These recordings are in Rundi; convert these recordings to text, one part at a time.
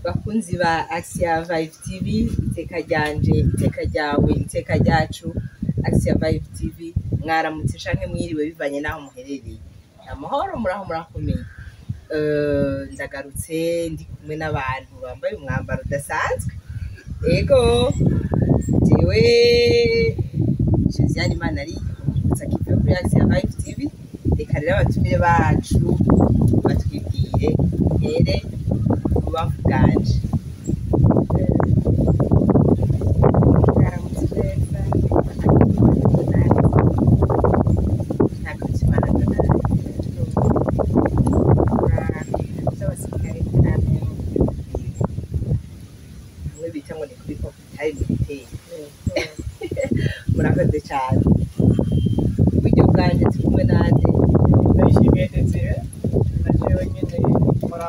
Bakunzi ba Axia Vibe TV, iteka ryanje, iteka ryawe, iteka ryacu, Axia Vibe TV, mwaramutse canke mwiriwe bivanye n'aho muherereye. Amahoro, muraho, murakomeye. Ndagarutse ndi kumwe n'abantu bambaye umwambaro udasanzwe. Ego, jewe Josiane Imanari, Sakipe kuri Axia Vibe TV. Reka rero abatumire bacu batwibwire, mpere ububamfu bwanje. Mwaramutse neza. Ntakutimana Donat. By'abasirikare Kamenge. Hamwe bita ngo ni kuri hôpital militaire. Murakoze cyane. Iburyo bwanje turi kumwe nande? Ndayishimiye Desire, na jewe nyene nkora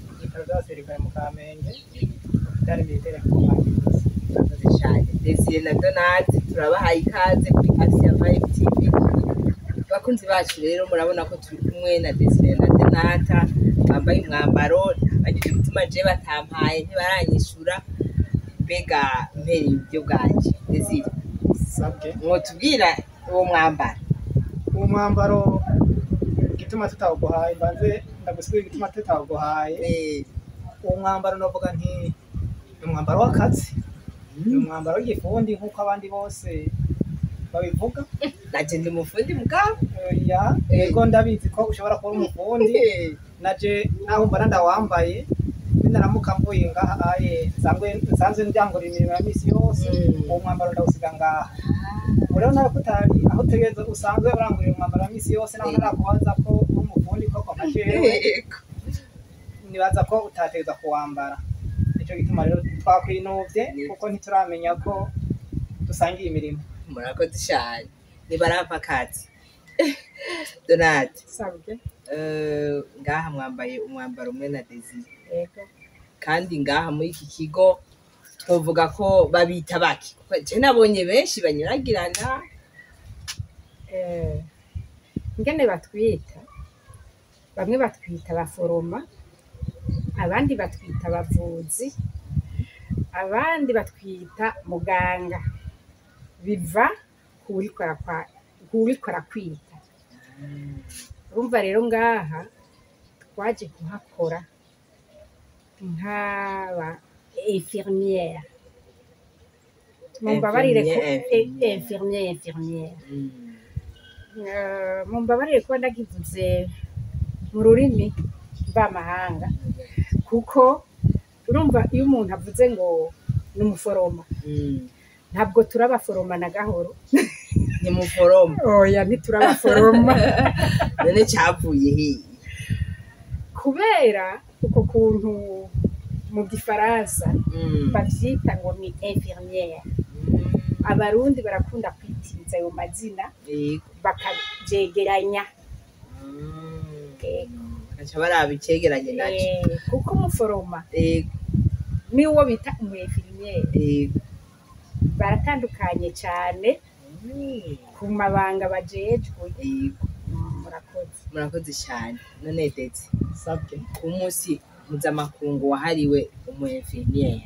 mu bitaro vy'abasirikare mu Kamenge, hôpital militaire mu Kamenge. Murakoze cyane. Desire na Donat, turabahaye ikaze kuri Axia Vibe TV. Bakunzi bacu rero, murabona ko turi kumwe na Desire na Donata bambaye umwambaro bagiye gutuma je batampaye, ntibaranyishura. Mbega mpereye iburyo bwanje, Desire, Sabwe. mwotubwira uwo mwambaro? Uwo mwambaro, igituma tutawuguhaye, mbanze ndagusigura igituma tutawuguhaye. Uwo mwambaro novuga nti ni umwambaro w'akazi, ni umwambaro w'igifundi nk'uko abandi bose babivuga. Naje ndi umufundi mugabo. Oya, yego, ndabizi ko ushobora kuba uri umufundi. Naje naho mbona ndawambaye, ninaramuka mvuye ngaha aye nsanzwe ndyangura imirimo ya misi yose, uwo mwambaro ndawusiga ngaha. Ubu rero nawe ko utari aho utegereza usanzwe urangurira umwambaro wa misi yose, naho ntarakubaza ko uri umufundi koko nka jewe, nibaza ko utategereza kuwambara. Nico gituma rero twakwinuvye, kuko ntituramenya ko dusangiye imirimo. Murakoze cyane, ntibarampa akazi. Donat, Sabwe. ngaha mwambaye umwambaro umwe na Desire. Yego. Kandi ngaha muri iki kigo twovuga ko babita baki? Kuko je nabonye benshi banyuragirana. Ingene batwita, bamwe batwita abaforoma, abandi batwita abavuzi, abandi batwita muganga. Biva kuwuriko arakwita. Urumva rero ngaha twaje kuhakora nk'aba infirmière. Mumbabarire ko Infirmier, infirmier, infirmière. Mumbabarire kuba ndakivuze mu rurimi mvamahanga, kuko urumva iyo umuntu avuze ngo ni umuforoma, ntabwo turabaforoma na gahoro. Ni muforoma? Oya, ntiturabaforoma. None cavuye hehe? Kubera uko kuntu mu gifaransa bavyita ngo ni infirmière, Abarundi barakunda kwitiza ayo mazina, bakavyegeranya. Yego. Bagaca baraba icegeranye naco. Kuko umuforoma niwo bita umu infirmière, baratandukanye cane ku mabanga bajejwe. Murakoze. Murakoze cyane. None Detse, Sabwe. ku munsi mpuzamakungu wahariwe umu infirmière,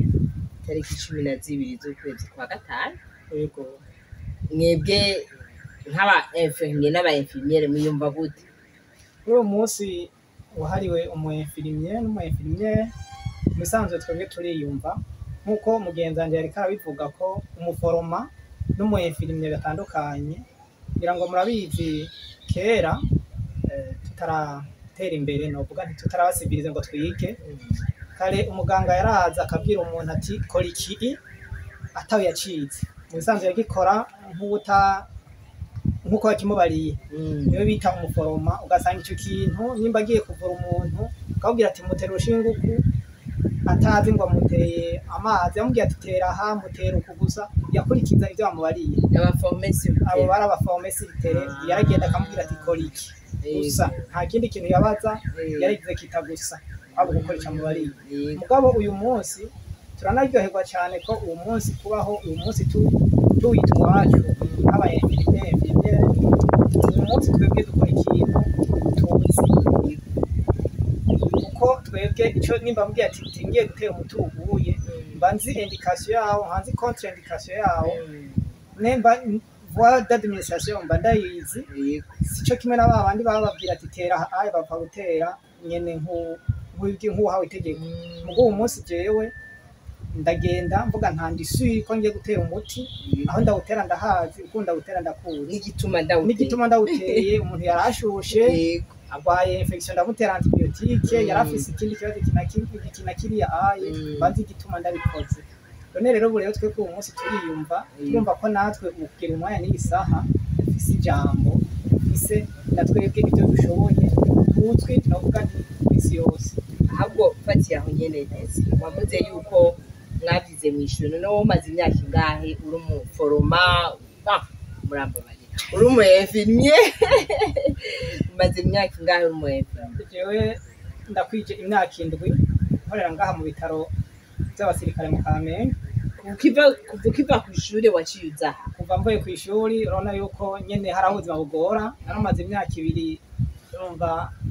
tariki 12 z'ukwezi kwa gatanu, Yego. mwebwe nk'aba infirmier n'aba infirmière mwiyumva gute? Kuri uwo munsi wahariwe umu infirmier n'umu infirmière, mu bisanzwe twebwe turiyumva nk'uko mugenzi wanje yariko arabivuga ko umuforoma n'umu infirmier batandukanye. Ngira ngo murabizi, kera tutaratera imbere, novuga nti tutarabasivirize ngo twige, kare umuganga yaraza akabwira umuntu ati kora iki, atawe yacitse. Mu bisanzwe yagikora nk'uko yakimubariye. Niwe bita umuforoma. Ugasanga ico kintu nimba agiye kuvura umuntu, akabwira ati mutera urushinge uku, atazi ngo amuteye amazi, amubwiye ati tera aha, mutera uku gusa, yakurikiza ivyo bamubariye. Abaforomesi. Abo bari abaforomesi sur terrain. Yaragenda akamubwira ati kora iki gusa, nta kindi kintu yabaza, yarigize kita gusa kwaba gukora ico amubariye. Mugabo uyu munsi turanaryoherwa cyane ko uwo munsi kubaho, uyu munsi tuwita iwacu habaye infirmier, infirmière. Uyu munsi twebwe dukora ikintu tuzi, kuko twebwe ico nimba mbwiye ati ngiye gutera umuti uguye, mba nzi indication yawo, nkanzi contre indication yawo, nemba voie d'administration mba ndayizi. Sico kimwe na ba bandi baba babwira ati tera aye, bapfa gutera nyene nk'uhawe itegeko. Mugo uwo munsi jewe ndagenda mvuga nta ndisuye ko ngiye gutera umuti, aho ndawutera ndahazi, uko ndawutera ndakuzi, n'igituma ndawuteye. N'igituma ndawuteye. Umuntu yarashushe, agwaye infection, ndamutera antibiotique, yarafise ikindi kibazo iki na kiriya aye, banzi igituma ndabikoze. None rero ubu rero twe ku munsi turiyumva, turumva ko natwe ukugera umwanya n'iyi saha dufise ijambo, dufise na twebwe ibyo dushoboye, tuzwi novuga nti kw'isi yose. Ahubwo fatiye aho nyene neza, wavuze yuko mwabyize mu ishuri. Noneho wowe umaze imyaka ingahe uri umuforoma? Murambabarira, uri umu infirmier, umaze imyaka ingahe uri umu infirmier? Jewe ndakwije imyaka 7 nkorera ngaha mu bitaro by'abasirikare mu Kamenge. Kuva ukiva ku ishuri waciye uza aha? Kuva mvuye ku ishuri, urabona yuko nyene hari aho ubuzima bugora. Naramaze imyaka 2, urumva,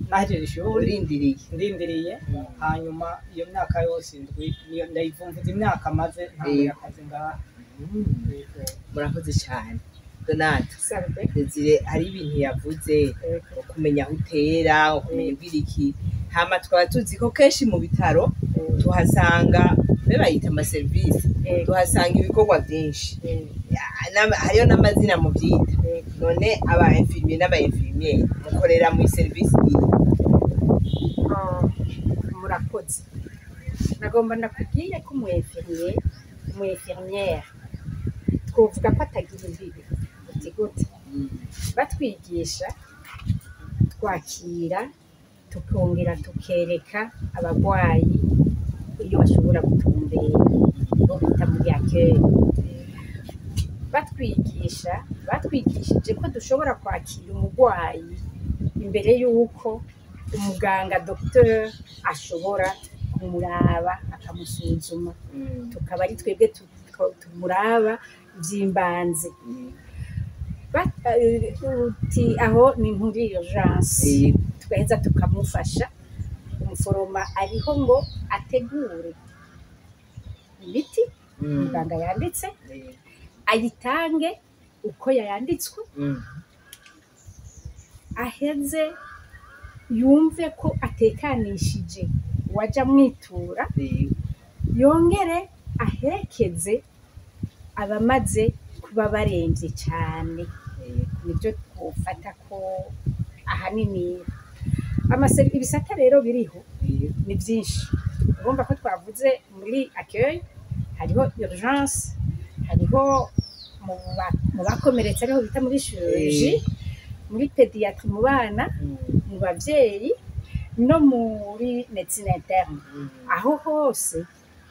nahejeje ishuri urindiriye. Ndindiriye. Hanyuma iyo myaka yose 7 niyo ndayivumvuza imyaka maze ntanguye akazi ngaha. Murakoze cyane. Donata, Salve. Desire hari ibintu yavuze, ukumenya aho utera, ukumenya ugira iki. Hama tukaba tuzi ko kenshi mu bitaro tuhasanga, be bayita amaserivisi, tuhasanga ibikorwa byinshi. Hariyo n'amazina mu byita. None aba infirmier n'aba infirmière mukorera muri serivisi iyi? Ah, murakoze. Nagomba ndakubwire ko umu infirmier, umu infirmière, twovuga ko atagira imbibi. Uti gute? Batwigisha twakira, tukongera tukereka abarwayi iyo bashobora gutumbera, bo bita muri accueil. Batwigisha, batwigishije ko dushobora kwakira umurwayi imbere y'uko umuganga docteur ashobora kumuraba akamusuzuma, tukaba ari twebwe tumuraba vy'imbanze. Uti aho ni muri urgence, tugaheza tukamufasha. Umuforoma ariho ngo ategure imiti muganga yanditse, ayitange uko yayanditswe, aheze yumve ko atekanishije uwaja amwitura, yongere aherekeze abamaze kuba baremvye cane. Nibyo twofata ko ahanini ibisata rero biriho ni byinshi. Urumva ko twavuze muri accueil, hariho urgence, hariho mu bakomeretse ariho bita muri chirurgie, muri pédiatrie mu bana, mu bavyeyi, no muri médecine interne. Aho hose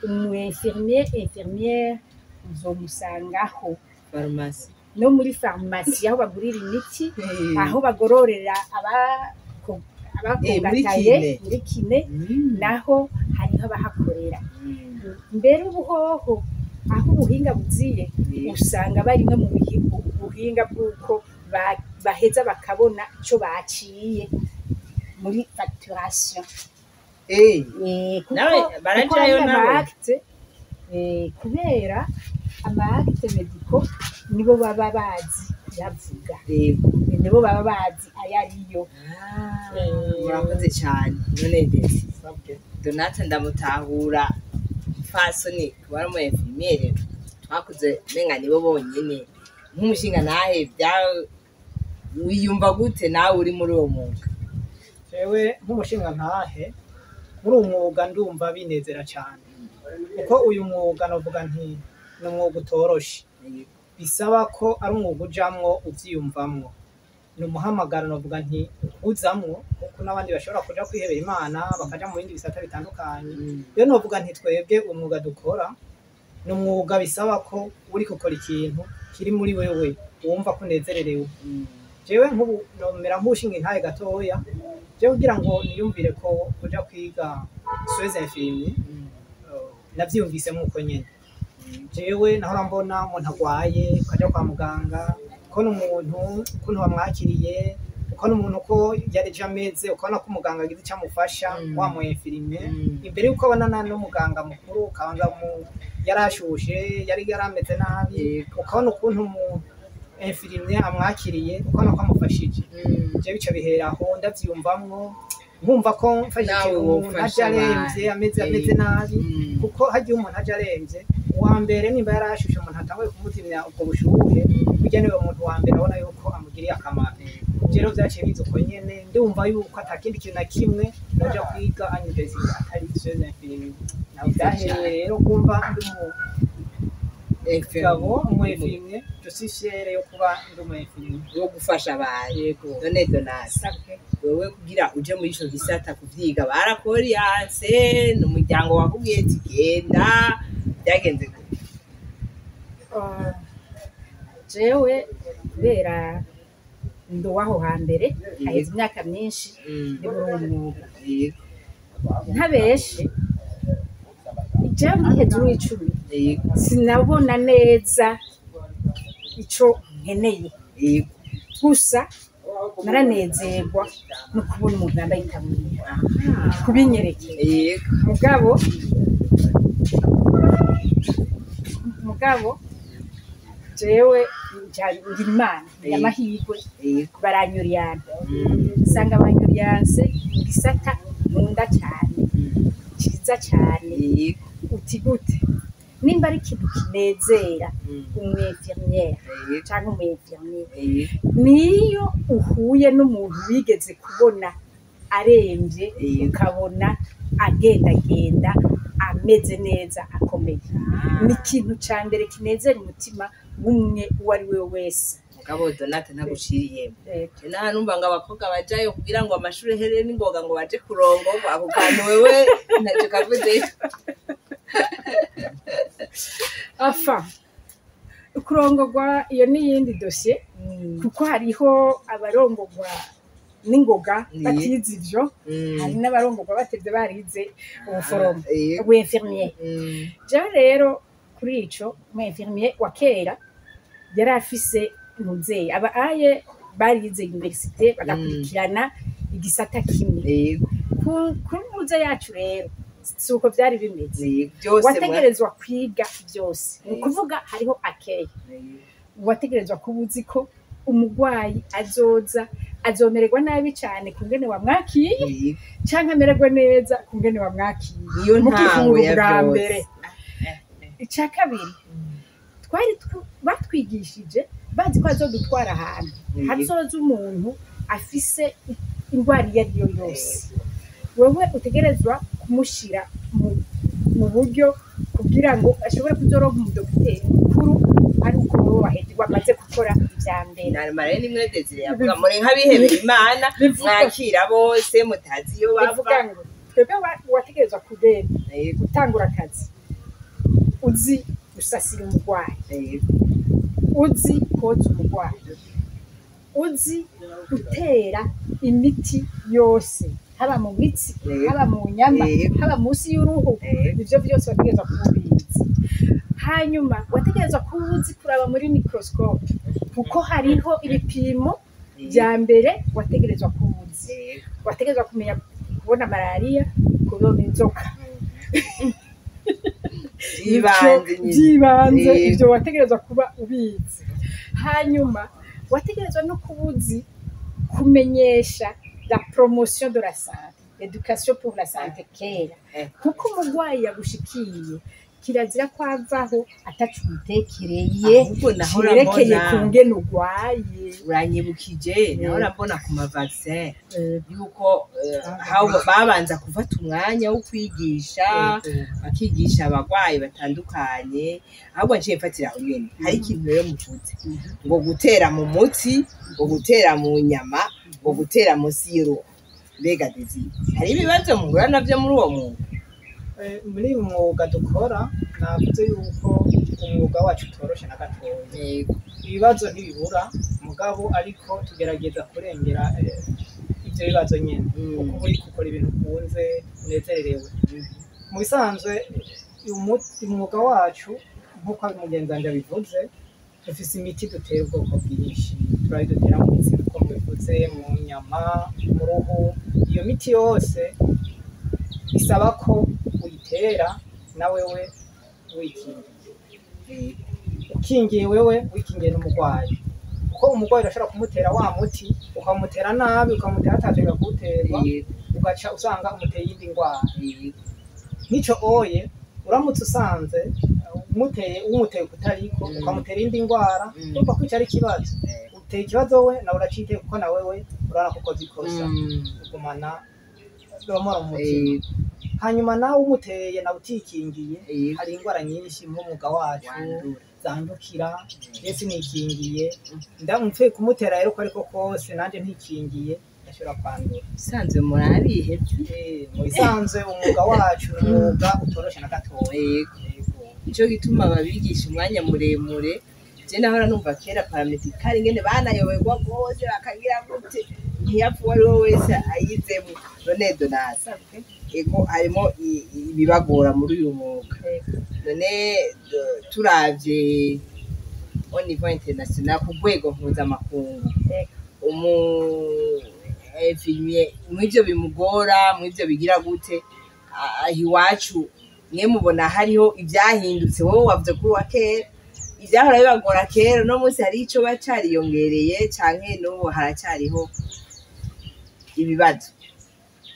umu infirmier, infirmière uzomusangaho. Farumasi. No muri farumasi, aho bagurira imiti, aho bagororera abakongataye. Muri kiné. Muri kiné naho hariho abahakorera. Mbere ubuhoho aho ubuhinga buziye, usanga bari no mu buhinga bw'uko baheza bakabona ico baciye muri facturation. Kuko Nawe barajayo kuko hariya nabo? Ama acte, kubera ama acte médicaux nibo baba bazi kuyavuga, nibo baba bazi ayo ariyo. Murakoze cyane. None ndetse Sabwe. Donate ndamutahura, fasoni kuba ari umu infirmière twakuze menga nibo bonyene. Nk'umushinga nahe bya wiyumva gute nawe uri muri uwo mwuga? Jewe nk'umushinga ntahe muri uwo mwuga ndumva binezera cyane, kuko uyu mwuga navuga nti ni umwuga utoroshe, bisaba ko ari umwuga ujamwo uvyiyumvamwo. Ni umuhamagaro navuga nti uzamwo, kuko n'abandi bashobora kuja kwihebera Imana bakaja mu bindi bisata bitandukanye. Rero novuga nti twebwe umwuga dukora ni umwuga bisaba ko uriko ukora ikintu kiri muri wewe, wumva ko unezererewe. Jewe nk'ubu nomera nk'ushinga intahe gatoya. Jewe kugira ngo niyumvire ko kuja kwiga soins infirmiers, navyiyumvisemo uko nyene. Jewe nahora mbona umuntu agwaye, ukaja kwa muganga, kubona umuntu ukuntu bamwakiriye. Ukabona umuntu ko yari ejo ameze, ukabona ko umuganga agize icyo amufasha, wa mu infirmier, imbere y'uko abonana n'umuganga mukuru, ukabanza yarashushe, yari yarameze nabi, ukabona ukuntu umu infirmier amwakiriye, ukabona ko amufashije. Je bica bihera aho, ndavyiyumvamwo, nkumva ko mfashije Nawe umuntu wofasha aje aremvye, abandi. ameze nabi, kuko hagiye umuntu aje aremvye, uwa mbere nimba yarashushe, umuntu atanguye kumuzimya ubwo bushuhe, burya niwe muntu wa mbere abona yuko amugiriye akamaro. Rero vyaciye biza uko nyene, ndumva yuko atakindi kintu na kimwe noja kwiga à l'université atari soins infirmiers. Naho vyahereye rero kumva ndi umugabo umu infirmier, je suis fière yo kuba ndi umu infirmier. Wo gufasha abantu. Yego. None Donasi, Sabwe. wewe kugira uje muri ico gisata kuvyiga, barakoriyanse? Ni umuryango wakubwiye ati genda? Byagenze gute? Jewe kubera ndi uw'aho hambere, haheze imyaka myinshi ndi muri uwo mwuga. Ntabeshe, jewe ndi hejuru y'icumi, sinabona neza ico nkeneye. Gusa naranezerwa no kubona umuntu yambaye itaburiya kubinyerekeye. Mugabo jewe ngira Imana, ngira amahirwe, baranyuriyana, nsanga banyuriyanse mu gisata nkunda cyane, cyiza cyane. Uti gute? Nimba ari ikintu kinezera umu infirmière cyangwa umu infirmier, niyo uhuye n'umuntu wigeze kubona aremvye, ukabona agendagenda, ameze neza, akomeye, ni ikintu ca mbere kinezera umutima w'umwe uwo ari we wese. Mugabo Donate, ntaguciriyemo, naha numva ngo abakobwa bajayo kugira ngo amashuri here n'ingoga ngo baje kurongorwa. Ako kantu wewe ntacyo kavuze? Afa kurongorwa, iyo ni iyindi dosiye, kuko hariho abarongorwa n'ingoga batize ivyo, hari n'abarongorwa batevye barize ubuforomo, ubu infirmier. Jewe rero kuri ico, umu infirmier wa kera yari afise ntuzeyi, aba aye barize université, bagakurikirana igisata kimwe. Kuri muze yacu rero si uko vyari bimeze. Byose Wategerezwa kwiga byose, ni ukuvuga hariho akeya wategerezwa kuba uzi ko umurwayi azoza azomererwa nabi cyane ku ngene wamwakiye, canke amererwe neza ku ngene wamwakiye Niyo ntango mugihura ya ubwa byose. mbere. Icya kabiri, twari batwigishije bazi ko azodutwara ahantu hazoza umuntu afise indwara iyo ari yo yose, wewe utegerezwa kumushira mu buryo kugira ngo ashobore kuzoronka umudogiteri mukuru ari uko wowe wamaze gukora ivya mbere. Narumara rero nimwe Desire yavuga muri nk'abihebeye Imana, mwakira bose mutazi iyo bava. Bivuga ngo twebwe wategerezwa kugenda gutangura akazi uzi gusasira umurwayi, uzi koza umurwayi, uzi gutera imiti yose, haba mu mitsi, haba mu nyama, haba munsi y'uruhu. Ivyo vyose wategerezwa kuba ubizi. Hanyuma wategerezwa kuba uzi kuraba muri microscope, kuko hariho ibipimo vya mbere wategerezwa kuba uzi. Wategerezwa kumenya kubona malariya, kubona inzoka. By'ibanze nyine. By'ibanze. Ivyo wategerezwa kuba ubizi. Hanyuma wategerezwa no kuba uzi kumenyesha la promotion de la santé, l'éducation pour la santé kera, kuko umurwayi yagushikiye kirazira ko avaho ataco umutekereye Ahubwo nahora cerekeye mbona ku ngene urwaye. Uranyibukije, nahora mbona ku ma vaccin yuko aho babanza gufata umwanya wo kwigisha, bakigisha abarwayi batandukanye. Ahubwo nciye mfatira aho nyene, hari ikintu rero muvuze ngo gutera mu mutsi, ngo gutera mu nyama, ngo gutera munsi y'uruhu. Mbega Desi, hari ibibazo muhura navyo muri uwo mwuga? Muri uyu mwuga dukora, navuze yuko umwuga wacu utoroshe na gatoya. Ibibazo ntibibura, mugabo ariko tugerageza kurengera ivyo bibazo nyene, kuko uba uriko ukora ibintu ukunze, unezererewe. Mu bisanzwe umwuga wacu, nk'uko mugenzi wanje abivuze, dufise imiti dutera ubwoko bwinshi. Turayidutera mu mitsi uko mubivuze, mu nyama, mu ruhu. Iyo miti yose isaba ko uyitera na wewe wikingiye. Ukingiye wewe, wikingiye n'umurwayi, kuko umurwayi urashobora kumutera wa muti ukamutera nabi, ukamutera atategeka kuwuterwa, ugaca usanga umuteye iyindi ndwara. Nk'ico oye uramutse usanze umuteye, umuteye kutariko, ukamutera iyindi ndwara, urumva ko ico ari ikibazo. Uteye ikibazo we, nawe uraciteye, kuko na wewe urabona ko ukoze ikosa, ugumana romora mu mutima. Hanyuma nawe umuteye nawe utikingiye, hari indwara nyinshi mu mwuga wacu Wandura. zandukira. Ese nikingiye, ndamupfuye kumutera rero uko ariko kose nanjye ntikingiye, ndashobora kwandura. Usanzwe murabihevye. Mu bisanzwe umwuga wacu ni umwuga utoroshe na gatoya. Yego. Nico gituma babigisha umwanya muremure. Je nahora numva kera paramédical ingene banayoberwa rwose, bakagira gute, ntiyapfa uwo ari we wese ayizemo. None Donata, ego, harimo ibibagora muri uyu mwuga. None turavye au niveau international, ku rwego mpuzamakungu, umu infirmier mw'ivyo bimugora, mw'ivyo bigira gute, aha iwacu mwe mubona hariho ivyahindutse? Wowe wavuze kuri wa kera, ivyahora bibagora kera, uno munsi hari ico bacariyongereye canke n'ubu haracyariho ibibazo,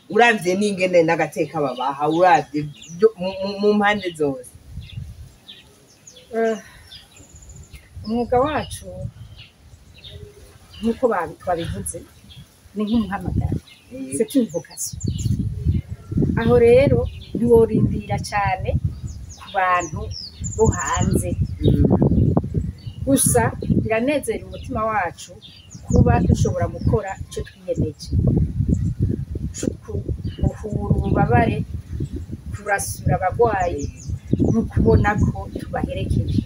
uravye n'ingene n'agateka babaha, uravye mu mpande zose? Umwuga wacu, nk'uko twabivuze, ni nk'umuhamagaro, c'est une vocation. Aho rero ntiworindira cyane ku bantu bo hanze. Gusa biranezera umutima wacu kuba dushobora gukora icyo twiyemeje, kuruhura ububabare, kurasura abarwayi no kubona ko tubaherekeje.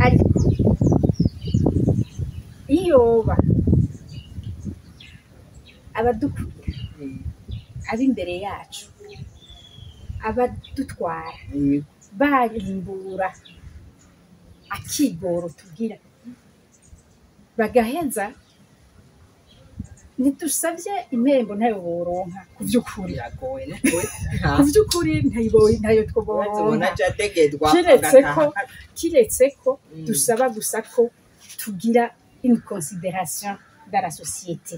Ariko iyoba abadukurira, ab'imbere yacu, abadutwara, barimbura akigoro tugira bagaheza, ntidusabye impembo, ntayo boronka ku vy'ukuri. Biragoye n'ukuri. Ku vy'ukuri ntayo Umuntu twoboronka, aca ategedwa kiretse ko agataha. kiretse ko dusaba gusa ko tugira une considération dans la société,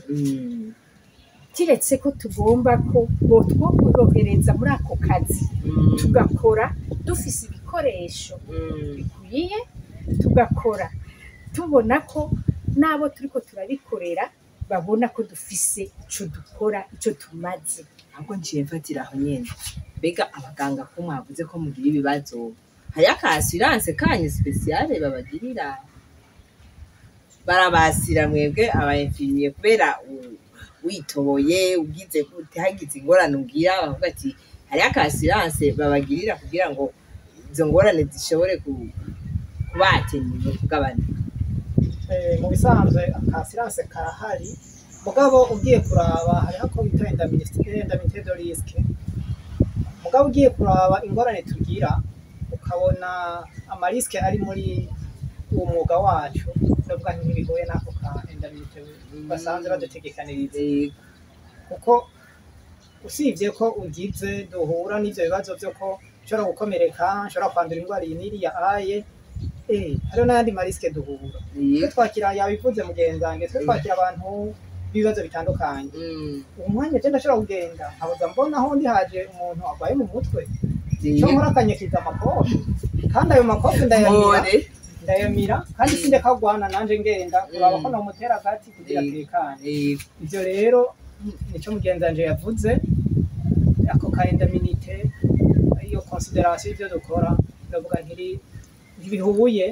kiretse ko tugomba ko botworohereza muri ako kazi, tugakora dufise ibikoresho bikwiye, tugakora tubona ko n'abo turiko turabikorera babona ko dufise ico dukora, ico tumaze. Ahubwo nciye mfatira aho nyene, mbega abaganga ko mwavuze ko mugira ibibazo, hariyo aka assurance kanyu spéciale babagirira, barabasira mwebwe aba infirmier, kubera witoboye, ugize gute, hagize ingorane ugira, bavuga ati hariyo aka assurance babagirira kugira ngo izo ngorane zishobore kubatenira, kugabanuka? Mu bisanzwe aka assurance karahari, mugabo ugiye kuraba hariho ako bita indemnité de risque. Mugabo ugiye kuraba ingorane tugira, ukabona ama risques ari muri uwo mwuga wacu, ndavuga ntibigoye n'ako ka indemnité basanzwe badutegekaniriza, kuko usibye ko ugize duhura n'ivyo bibazo vyo ko nshobora gukomereka, nshobora kwandura indwara iyi n'iriya aye, hariho n'ayandi ma risques duhura. Twe twakira, yabivuze mugenzi, twe twakira abantu b'ibibazo bitandukanye. Umwanya je ndashobora kugenda nkabuza mbona aho ndi haje umuntu arwaye mu mutwe, ico nkora akanyekiza amakofi, kandi ayo makofi ndayamira. Mpore. Ndayamira, kandi sindeka kugwana nanje ngenda kuraba ko nomutera agati kugira atekane. Ivyo rero nico mugenzi wanje yavuze, ako ka indemnité, iyo considération y'ivyo dukora, ndavuga ntiri ntibihuye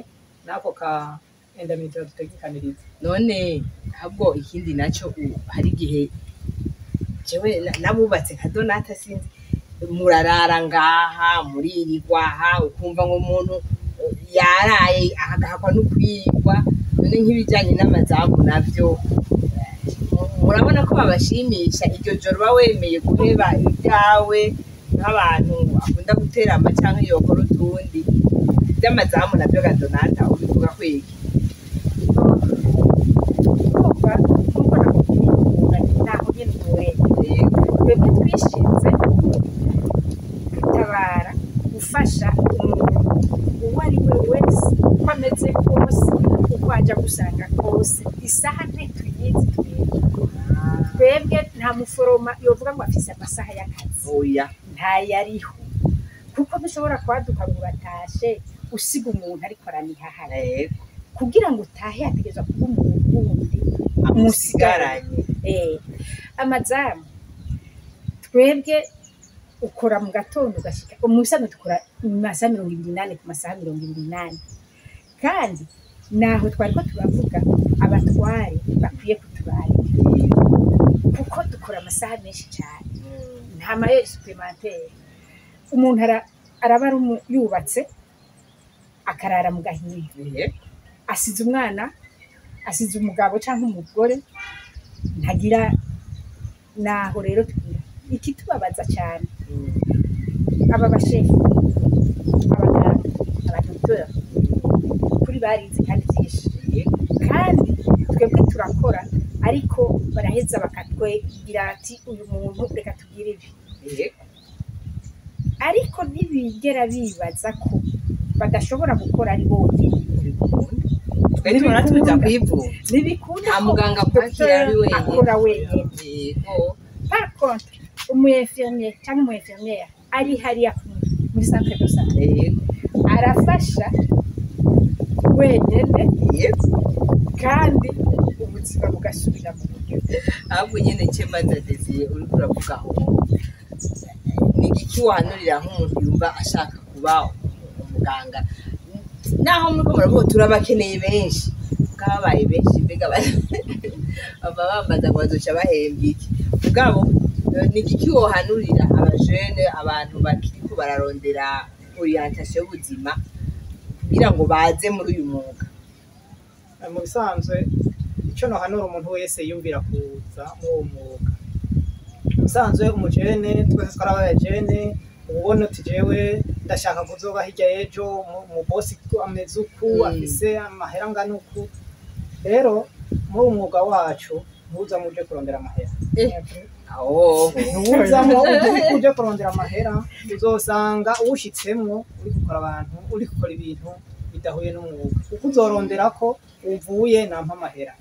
n'ako ka indemnité badutegekaniriza. None ahubwo ikindi naco, hari igihe jewe n'abubatse nka Donata, sinzi, murarara ngaha, muririrwa aha, ukumva ngo umuntu yaraye agahakwa no kwirwa. None nk'ibijanye n'amazamu navyo, murabona ko babashimisha iryo joro uba wemeye guheba ibyawe, nk'abantu akunda guterama canke yokora utundi? Ivy'amazamu navyo ga Donata, ubivuga kwiki? Urumva, nkuko nakubwiye, umwuga naho nyine uhereye, twebwe twishinze gutabara, gufasha umuntu uwo ari we wese, uko ameze kose, uko ajya gusanga kose. Isaha ntituyizi twebwe. Twebwe nta muforoma yovuga ngo afise amasaha y'akazi. Oya. Ntayariho, kuko ntushobora kwaduka ngo uratashe usiga umuntu ariko araniha hano. Kugira ngo utahe hategerezwa kuba umuntu wundi amusigaranye. Amazamu, twebwe ukora mu gatondo ugashika mu bisanzwe, dukora mu masaha 24 ku masaha 24. Kandi naho twari ko turavuga, abatware bakwiye kutubarira, kuko dukora amasaha menshi cyane, nta ma heures supplémentaires. Umuntu araba ari yubatse, akarara mu gahinda, asize umwana, asize umugabo cyangwa umugore, ntagira naho. Rero tugira ikitubabaza cyane, aba bashefu, abaganga, abadokiteri, kuri barize kandi byinshi, kandi twebwe turakora, ariko baraheza bakatwegira ati: "Uyu muntu reka tugire ibi." Ariko ntibigera bibaza ko badashobora gukora ari bonyine. Twe tubona tuza kwivuza. Ntibikunda Nta ko muganga kwakira ari wenyine. akora wenyine. Par contre, umu infirmier cyangwa umu infirmière ari hariya muri centre de santé arafasha wenyine, kandi ubuzima bugasubira mu buryo. Ahubwo nyine cemaza, Desire, uriko uravuga aho, ni igiki wahanurira nk'umuntu yumva ashaka kuba umuganga? Naho muriko muravuga turabakeneye benshi, bwabaye benshi, mbega bava bambaza ngo bazoca bahembwa iki? Mugabo ni igiki wohanurira abajene, abantu bakiriko bararondera orientation y'ubuzima, kugira ngo baze muri uyu mwuga? Mu bisanzwe, icyo nohanura umuntu wese yumvira kuza muri uwo mwuga, musanzwe umujene, twese twarabaye jene, ubona uti: "Jewe ndashaka kuzoba hirya y'ejo mu bosi ameze uku, afise amahera angana uku." Rero muri uwo mwuga wacu, ntuzamo uje kurondera amahera. Aho. Ntuzamo uje kurondera amahera. Uzosanga uwushitsemwo uri gukora abantu, uri gukora ibintu bidahuye n'umwuga, kuko uzorondera ko uvuye nampa amahera,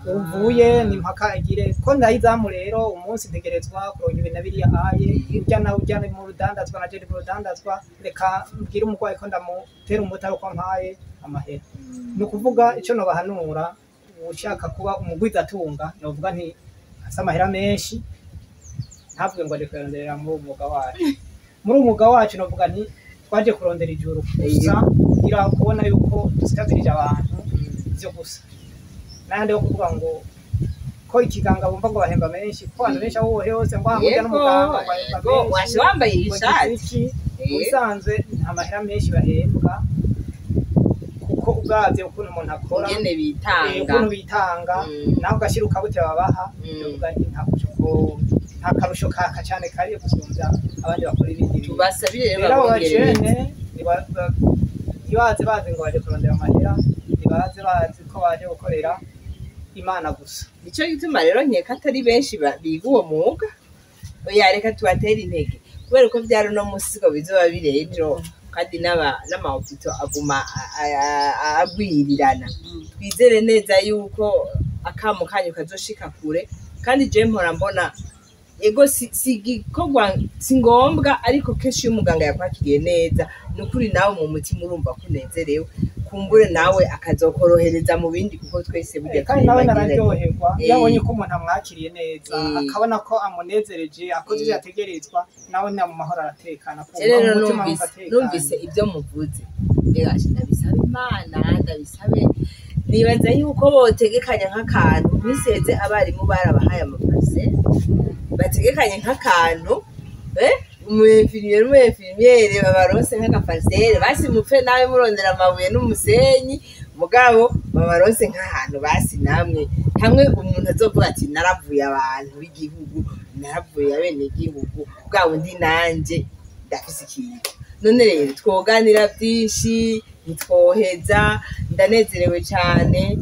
uvuye ni mpaka agire ko ndayizamu. Rero umunsi ntegerezwa kuronka ibi na biriya, aye urya nawe urya ni mu rudandazwa, na je mu rudandazwa, reka mbwire umurwayi ko ndamutera umuti ari uko ampaye amahera. Ni ukuvuga, icyo nobahanura, ushaka kuba umugwizatunga, novuga nti afise amahera menshi, ntavuge ngo aje kuyaronderera muri uwo mwuga wacu. Muri uwo mwuga wacu, novuga nti twaje kurondera ijuru gusa, kugira kubona yuko dusitabilije abantu, ivyo gusa. N'ayandi yo kuvuga ngo ko ikiganga bumva ngo bahemba menshi, ko abantu benshi aho hose ngo burya n'umuganga ngo bahemba menshi, Washe wambaye ngo ishati. iki. Mu bisanzwe nta mahera menshi bahembwa, kuko ubwabyo ukuntu umuntu akora, Ingene bitanga. Ukuntu bitanga, nawe ugashyira ukabute babaha, ndavuga nti nta karusho kaka cyane kariyo gusumbya abandi bakora ibindi bintu. Tubasabire rero Rero abo babongerereze. bajene ntibaze bazi ngo baje kurondera amahera, ntibaze bazi ko baje gukorera Imana gusa. Nico gituma rero nkeka atari benshi biga uwo mwuga. Oya, reka tubatere intege, kubera ko vyari uno musi siko bizoba biri ejo, kandi n'ama hôpitaux aguma agwirirana. Twizere neza yuko akamo kanyu kazoshika kure. Kandi je mpora mbona, ego si igikorwa, si ngombwa, ariko kenshi iyo umuganga yakwakiriye neza, ni ukuri nawe mu mutima urumva ko unezerewe. Kumbure nawe akazokorohereza mu bindi, kuko twese burya Kandi nawe turi nararyoherwa iyo abonye ko umuntu amwakiriye neza, akabona ko amunezereje, akoze ivyo yategerezwa, nawe na mu mahoro aratekana, Je kumva rero mu mutima wumva numvise atekanye. Numvise ibyo muvuze, reka ndabisabe Imana, ndabisabe. Nibaza yuko botegekanya nk'akantu miseze abarimu barabahaye amapase, bategekanye nk'akantu, umu infirmier n'umu infirmière babaronse nk'aga parcelle, basi mupfe nawe murondera amabuye n'umusenyi, mugabo babaronse nk'ahantu basi namwe hamwe umuntu azovuga ati: "Naravuye abantu b'igihugu, naravuye abenegihugu, bwa bundi nanje ndafise ikintu." None rero twoganira byinshi ntitwoheza. Ndanezerewe cyane.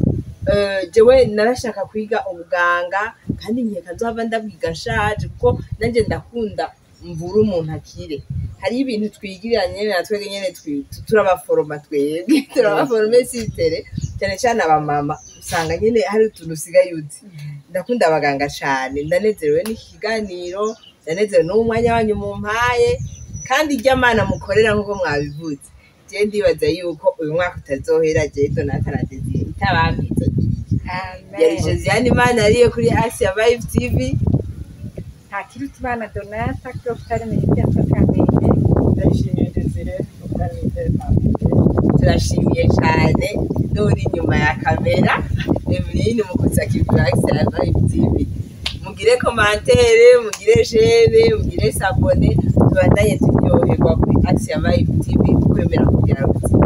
Jewe narashaka kwiga ubuganga, kandi nkeka nzohava ndabwiga nshaje, kuko nanje ndakunda mvura umuntu akire. Hariho ibintu twigirira nyene na twebwe nyene, turabaforoma, twebwe turabaforome sitere, cyane cyane abamama usanga nyene hari utuntu usigaye uzi. Ndakunda abaganga cane. Ndanezerewe n'iki kiganiro, ndanezerewe n'uwo mwanya wanyu mumpaye, kandi irya Mana mukorera nk'uko mwabivuze. Je ndibaza yuko uyu mwaka utazohera je Donata na Desire itabampezagiriye. Yari Josiane Imana ariyo kuri Asia Vibe TV. Ntakirutimana Donata kuri Hôpital Militaire Kamenge. Ndayishimiye Desire, Hôpital Militaire Kamenge. Turashimiye cyane n'uri inyuma ya kamera, Eveline Mukusakivura, Asia Vibe TV. Mugire commentaire, mugire j'aime, mugire s'abonner, tubandanye turyoherwa kuri Asia Vibe TV. Kwemera kugira ubuzima.